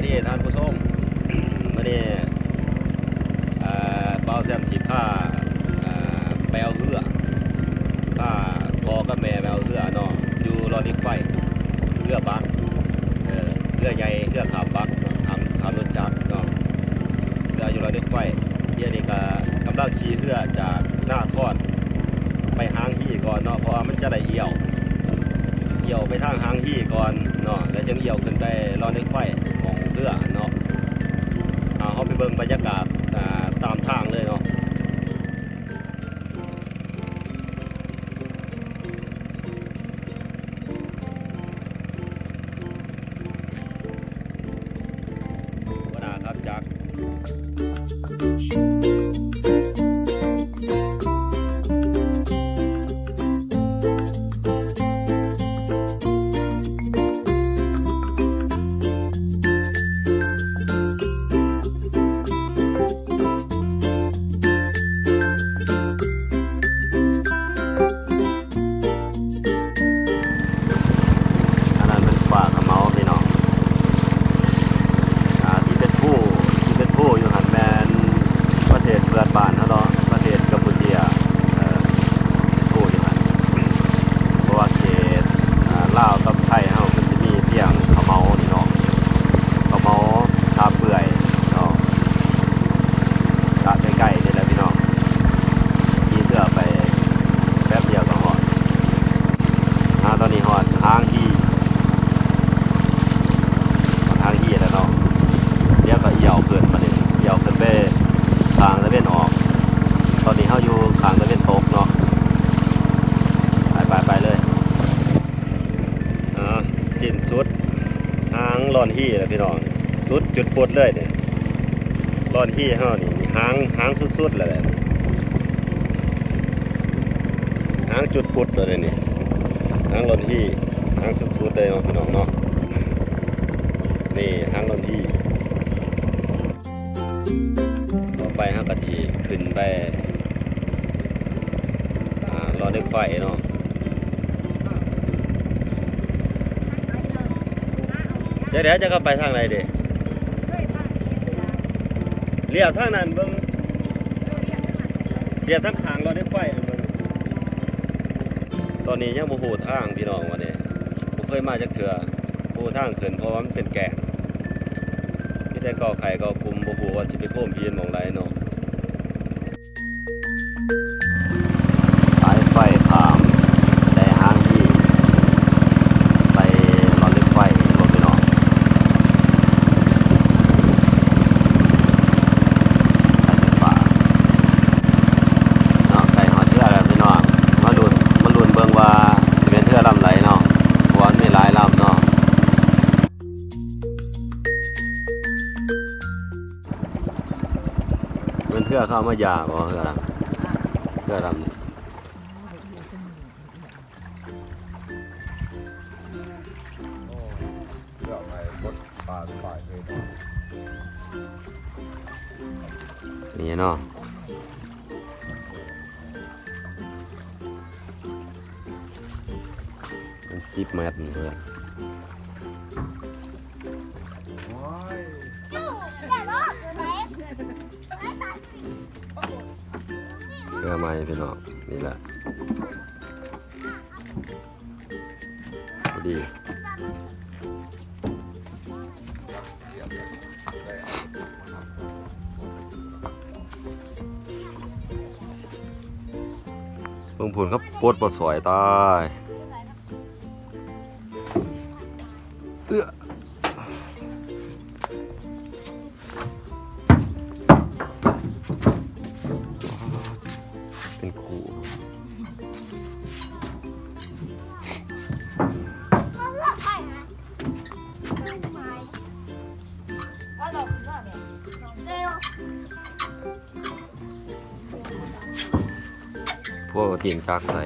ເອີ ທ່ານຜູ້ຊົມ ມື້ນີ້ ເອີ ບ່າວແຊມຊິພາ ເອີ ໄປເອົາເຮືອ ພາພໍ່ກັບແມ່ໄປເອົາເຮືອເນາະ ຢູ່ລອດເຫຼັກໄຟ ເຮືອບັກ ເອີ ເຮືອໃຫຍ່ ເຮືອຂ້າມບັກ ຂ້າມ ຂ້າມລົດຈັກເນາະ ຊິໄປເອົາຢູ່ລອດເຫຼັກໄຟ. ດຽວນີ້ກະກຳລັງຂີ່ເຮືອຈາກນາຄອນໄປຫາງຮີກ່ອນເນາະ ເພາະວ່າມັນຈະໄດ້ອຽວ ອຽວໄປທາງຫາງຮີກ່ອນເນາະ ແລ້ວຈຶ່ງອຽວຂຶ້ນໄປລອດເຫຼັກໄຟໝ່ອງເຮືອຫັ້ນເນາະ. ເຮົາໄປເບິ່ງບັນຍາກາດ ອ່າ ຕາມທາງເລີຍເນາະ. ຫົວໜ້າຂັບຈັກ ອັນນັ້ນແມ່ນປ່າຂະເໝົາພີ່ນ້ອງ ອ່າ ທີ່ເປັນພູ ທີ່ເປັນພູຢູ່ຫັ້ນແມ່ນປະເທດເພື່ອນບ້ານເຮົາເນາະ ປະເທດກຳປູເຈຍ ເອີ ເປັນພູຢູ່ຫັ້ນ ເພາະວ່າເຂດ ອ່າ ລາວກັບໄທເຮົາ ມັນຊິມີພຽງຂະເໝົານີ້ເນາະ ຂະເໝົາ ທ່າເປື່ອຍເນາະ ກະໃກ້ໆ ນີ້ແຫຼະພີ່ນ້ອງ ຂີ່ເຮືອໄປແປັບດຽວກະຮອດ. ອ່າ ຕອນນີ້ຮອດຫາງຮີ ຮອດຫາງຮີແລ້ວເນາະ ດຽວກະອຽວຂຶ້ນບາດນີ້ ອຽວຂຶ້ນໄປທາງຕາເວັນອອກ. ຕອນນີ້ເຮົາຢູ່ທາງຕາເວັນຕົກເນາະ ໄປໆ ໄປເລີຍ. ອ່າ ສິ້ນສຸດຫາງລອນຮີແລ້ວພີ່ນ້ອງ ສຸດຈຸດປຸດເລີຍນີ້ ລອນຮີເຮົານີ້ ຫາງ ຫາງສຸດໆ ແລ້ວແຫຼະ ຫາງຈຸດປຸດແລ້ວນີ້ ຫາງລອນຮີ ຫາງສຸດໆ ເລີຍເນາະພີ່ນ້ອງເນາະ. ນີ້ຫາງລອນຮີ ຕໍ່ໄປເຮົາກະຊິຂຶ້ນໄປ ອ່າ ລອດເຫຼັກໄຟເນາະ ຈັກແລ້ວຈະເຂົ້າໄປທາງໃດເດ໋ ລ້ຽວທາງນັ້ນເບິ່ງ ລ້ຽວທາງຂ້າງລອດເຫຼັກໄຟເບິ່ງ. ຕອນນີ້ຍັງບໍ່ຮູ້ທາງພີ່ນ້ອງ ບາດນີ້ ບໍ່ເຄີຍມາຈັກເທື່ອ ບໍ່ຮູ້ທາງຂຶ້ນ ເພາະວ່າມັນເປັນແກ້ງ ມີແຕ່ກໍໄຂ່ກໍກຸ່ມ ບໍ່ຮູ້ວ່າຊິໄປໂຄມຫີນໝ່ອງໃດເນາະ. ສາຍໄຟຂ້າມແຕ່ຫາງຮີ ໃສ່ລອດເຫຼັກໄຟ ເຫັນບໍ່ພີ່ນ້ອງ ສາຍໄຟຟ້າເນາະ. ໃກ້ຮອດເຮືອແລ້ວພີ່ນ້ອງ ມາລຸ້ນ ມາລຸ້ນເບິ່ງວ່າຊິແມ່ນເຮືອລຳໃດເນາະ ເພາະວ່າມັນມີຫຼາຍລຳເນາະ. ແມ່ນເຮືອເຂົາເອົາມາຢາບໍ່ເຮືອລຳ ເຮືອລຳນີ້ ນີ້ເນາະ. ເປັນສິບແມັດເລີຍ ເຮືອໃໝ່ພີ່ນ້ອງ ນີ້ແຫຼະ ພໍດີ. ເບິ່ງພຸ້ນ ເຂົາປົດບໍ່ຊ່ອຍ ຕາຍ ເອື້ອ ເປັນຄູ່. ພວກເອົາຕີນຈັກໃສ່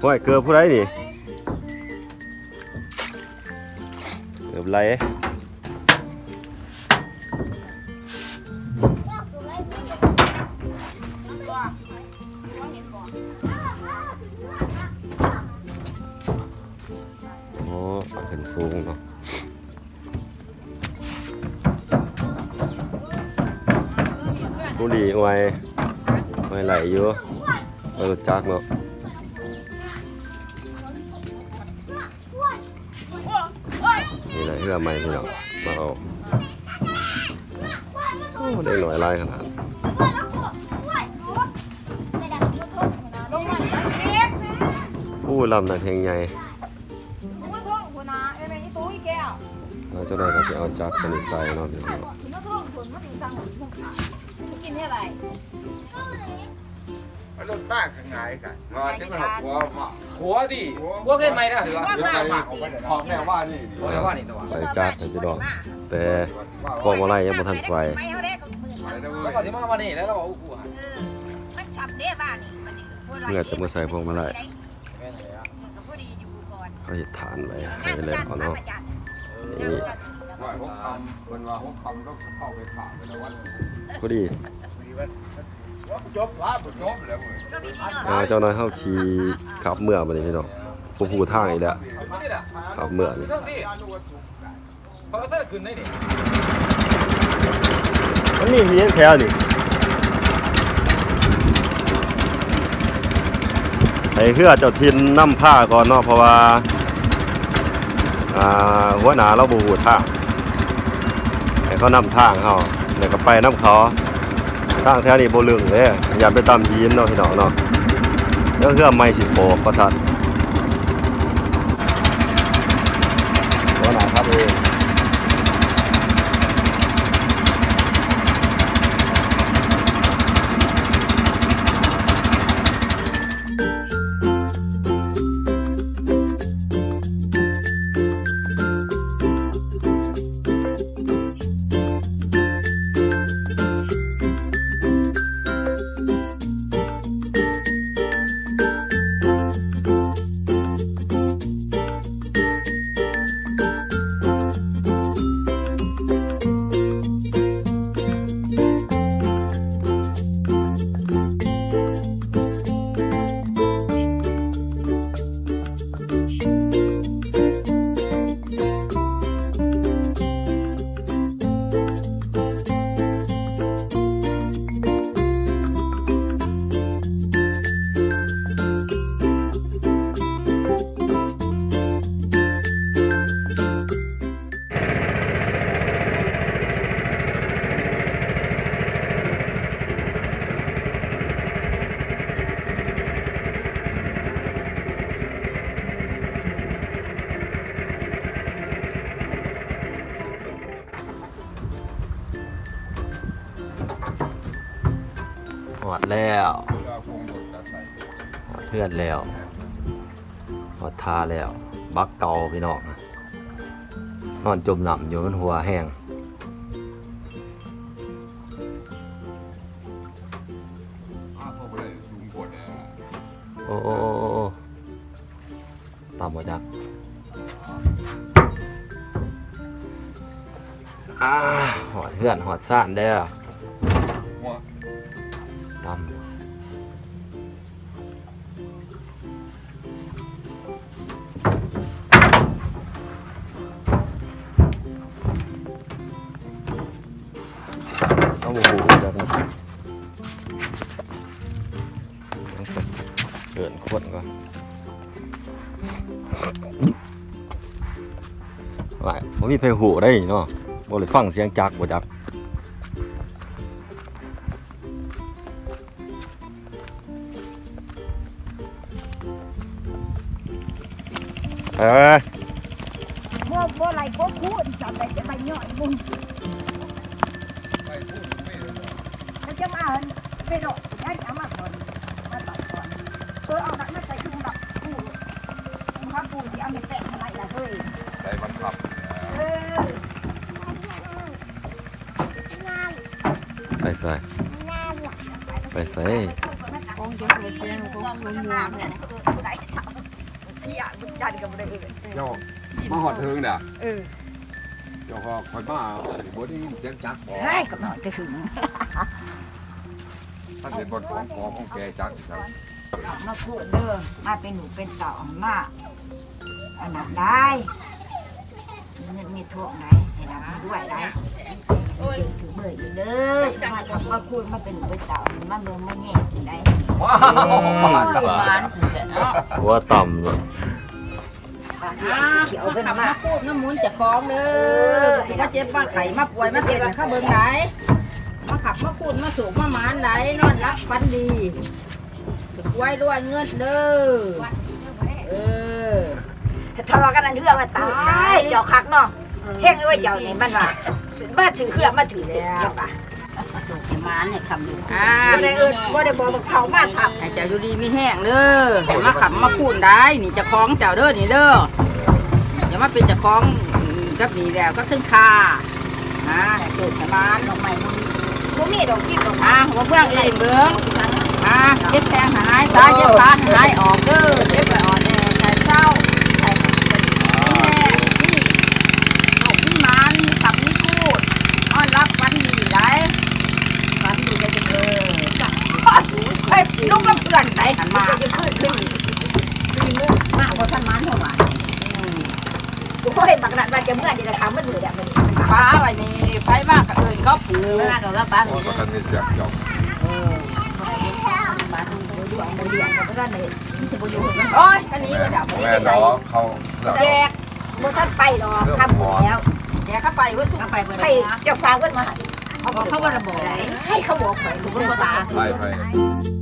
ໂອ້ຍ ເກີບຜູ້ໃດນີ້? ເກີບໄຫຼ. ສູງເນາະ. ຜູ້ດີອວຍ ອວຍໄຫຼຢູ່ ເບິ່ງຈັກເນາະ. ນີ້ແຫຼະເຮືອໃໝ່ພີ່ນ້ອງ ມາເອົາ. ໂອ້ ເດັກນ້ອຍຫຼາຍຂະໜາດ. ໂອ້ ລຳນັ້ນແຮ່ງໃຫຍ່. ແລ້ວຈັ່ງໃດກໍຊິເອົາຈັກຕົວນີ້ໃສ່ເນາະພີ່ນ້ອງ. ກິນເຮັດໄດ? ມັນລົດຕາກງ່າຍກັນ. ວ່າຈະແມ່ນຫົວມາ ຫົວຕິ ຫົວເຮັດໃໝ່ນະ ຖືວ່າເຮັດໃໝ່ ອອກແນວວ່ານີ້ ອອກແນວວ່ານີ້ຕົວະ. ໃສ່ຈັກໃຫ້ພີ່ນ້ອງ ແຕ່ພວງມາໄລຍັງບໍ່ທັນໃສ່. ລາວກໍຊິມາວ່ານີ້ແຫຼະ ລາວວ່າ ເອີ ມັນຊ້ຳເດ້ວ່ານີ້ ເພື່ອຈະມາໃສ່ພວງມາໄລ. ເຂົາເຮັດຖານໄວ້ໃຫ້ແລ້ວເນາະ. ນີ້ ຮ້ອຍຫົກຄຳ ເພິ່ນວ່າຫົກຄຳ ລາວເຂົ້າໄປຂ້າໄປແລ້ວວັນ ພໍດີ. ຈົບລະ ບໍ່ຈົບແລ້ວເວີຍ. ອ່າ ເຈົ້າໜ້າຍເຮົາຂີ່ຂັບເມືອບັດນີ້ພີ່ນ້ອງ ບໍ່ຮູ້ທາງອີກແລ້ວ ຂັບເມືອນີ້. ຂ້ອຍບໍ່ທັນໄດ້ຂຶ້ນເດ້ນີ້ ມັນມີຫີນແຖວນີ້ ໃຫ້ເຮືອເຈົ້າຖິ່ນນຳພາກ່ອນເນາະ ເພາະວ່າ ອ່າ ຫົວໜ້າລາວບໍ່ຮູ້ທາງ ໃຫ້ເຂົານຳທາງເຮົາ ແລ້ວກໍໄປນຳເຂົາ. ທາງແຖວນີ້ບໍ່ລຶ້ງເດ້ ຢ້ານໄປຕຳຫີນເນາະພີ່ນ້ອງເນາະ. ແລ້ວເຮືອໃໝ່ຊິໂປກວ່າຊັ້ນ ຫົວໜ້າຂັບເອງ. ຮອດແລ້ວ ຮອດເຮືອນແລ້ວ ຮອດທ່າແລ້ວ ບັກເຕົາພີ່ນ້ອງ ນອນຈົມນ້ຳຢູ່ ມັນຫົວແຮງ. ໂອ້ ໂອ້ ໂອ້ ໂອ້ ຕຳບໍ່ຈັກ. ອ່າ ຮອດເຮືອນຮອດຊານແລ້ວ ຕຳ. ເຮົາບໍ່ຮູ້ຈັກນະ ເອີ້ນຄົນກ່ອນ. ວ້າຍ ບໍ່ມີໃຜຮູ້ໄດ໋ເນາະ ບໍ່ໄດ້ຟັງສຽງຈັກບໍ່ຈັກ. ເອີ ບໍ່ ບໍ່ໄຫຼກໍຄູນ ຈຳໄດ້ແຕ່ໃບຍ້ອຍມຸງ ແລ້ວຈະມາເປັນດອກ ໄດ້ເອົາມາກ່ອນ ມາໃສ່ກ່ອນ ເອີ ເອົາ ມາໃສ່ຖົງດອກ ປູ ປູ ປູຊິເອົາເຮັດແປ້ງໃຫ້ລະເຮີ້ຍ ໄດ້ບັງຄັບ ເອີ. ໄປໃສ? ໄປໃສ? ຂອງເຈົ້າໄປແຊງຂອງຄົນຢູ່ແທ້. ເຈົ້າມາຮອດເທິງດາ. ເອີ ເຈົ້າກໍຄ່ອຍມາ ບໍ່ໄດ້ຍິນສຽງຈັກບໍ? ເຮີ້ຍ ກໍມາແຕ່ຫຶງ. ຖ້າເປັນບ່ອນຂອງຂອງຂອງແກຈັກ ມາໂພດເດີ ມາເປັນໜູເປັນເຕົ່າ ມາ ອັນນັ້ນໄດ້. ເງິນມີທອງໄດ໋ ໃຫ້ລ່ຳໃຫ້ລວຍໄດ໋ ໂອ້ຍ ຖືກເບີອີກເດີ ມາຂັບມາຄູນ ມາເປັນເບີເຈົ້າ ມາເບິ່ງມາແຍງໄດ໋. ວ້າວ ໝານ ໝານຄືແທ້ເນາະ ຫົວຕ່ຳເນາະ. ອ່າ ມາຂັບມາຄູນມາໝູນເຈົ້າຂອງເດີ ມາເຈັບມາໄຂ້ມາປ່ວຍມາເປັນໃຫ້ເຂົາເບິ່ງໄດ໋ ມາຂັບມາຄູນມາໂຊກມາໝານໄດ໋ ນອນຫຼັບຝັນດີ ຖືກຫວຍລວຍເງິນເດີ. ເອີ ທະເລາະກັນອັນເຮືອວ່າຕາຍ ເຈົ້າຄັກເນາະ ເຮັງເອີຍເຈົ້ານີ້ ມັນວ່າ ບ້ານຊື່ເຮືອມາຖືກເດ້ ເຈົ້າວ່າ ໂຊກໃຫ້ໝານໃຫ້ຄ້ຳຢູ່ ອ່າ ບໍ່ໄດ້ເອີ້ນ ບໍ່ໄດ້ບອກເຂົາມາທັບ ໃຫ້ເຈົ້າຢູ່ດີມີແຮງເດີ ມາຄ້ຳມາຄູນໄດ້ ນີ້ເຈົ້າຂອງເຈົ້າເດີ ນີ້ເດີ ຢ່າມາເປັນເຈົ້າຂອງກັບນີ້ແລ້ວ ກັບເທິງຄ່າ ອ່າ ໂຊກໃຫ້ໝານ ດອກໄມ້ບໍ່ມີດອກ ກິນດອກ ອ່າ ບໍ່ເບື້ອງເອງເບິ່ງ ອ່າ ເຈັບແຂ້ງໃຫ້ຫາຍຊາ ເຈັບຂາໃຫ້ຫາຍອອກເດີ ເຈັບໄວ້ອ່ອນແອໃຫ້ເຊົາ ໃຫ້ມີແຮງ ມີໂຊກມີໝານ ມີຊັບມີຄູນ ນອນຫຼັບຝັນດີໄດ໋ ຝັນດີໄດ້ເດີ ເອີ ເຮີຍ ລົງນຳເພື່ອນໄດ໋ ຫັ້ນມາ ມາບໍ່ທັນໝານເທົ່າຫວານ ອືມ. ໂອ້ຍ ບັກນັ້ນວ່າຈະເມືອນີ້ລະ ຂ້າມໝົດມື້ແລ້ວມື້ນີ້ ປາໄວ້ນີ້ ໃຜມາກະເອີ້ນເຂົາປູກ ມາກະວ່າປາ ໂອ້ຍ ບໍ່ທັນມີສຽງເຈົ້າ ເອີ ໂອ້ຍ ອັນນີ້ບໍ່ໄດ້ ແມ່ນດອກ ເຂົາ ແຂກບໍ່ທັນໄປດອກ ຂ້າມໝົດແລ້ວ ແຂກເຂົາໄປເບິດ ເຂົາໄປເບິດ ໃຫ້ເຈົ້າຝາກເງິນມາໃຫ້ ເຂົາບໍ່ໄດ້ບອກ ໃຫ້ເຂົາບອກຂ້ອຍ ບໍ່ໄດ້ບອກ ໃຜ ໃຜ